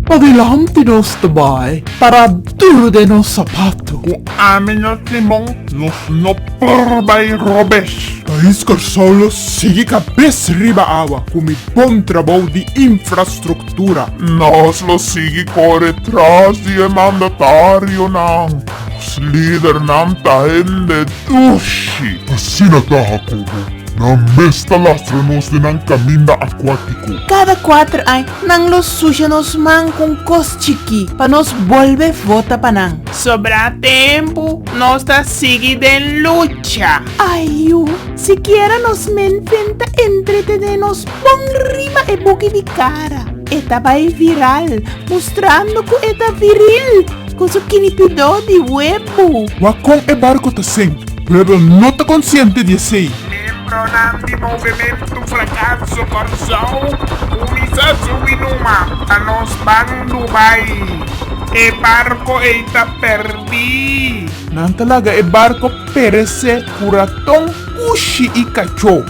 Padilanti nos ta bai, para duru den nos sapatu. Ku ami na timon nos no por bai robes. Pais Kòrsou lo sigui kabes riba awa ku mi bon trabou di infrastruktura. Nos lo sigui kore tras di e mandatarionan. Nos lidernan ta hende dushi. Asina ta, Hakobo, nan mes ta lastra nos den nan kaminda akuátiko. Kada kuater aña nan lo susha nos man ku un kos chikí pa nos bolbe vota pa nan. Sobrá tempu nos ta sigui den lucha. Ai yu, sikiera nos mente ta entretené nos bon riba e buki di kara. E ta bai viral, mustrando ku e ta viril ku su kinipidó di webu. Wak kon e barko ta sink. Pueblo no ta konsiente di esei. Miembronan di Movementu Frakaso Kòrsou kuminsá subi numa pa nos ban Dubai. E barko ei ta pèrdí. Nan ta laga e barko peresé ku raton, kushi i kachó.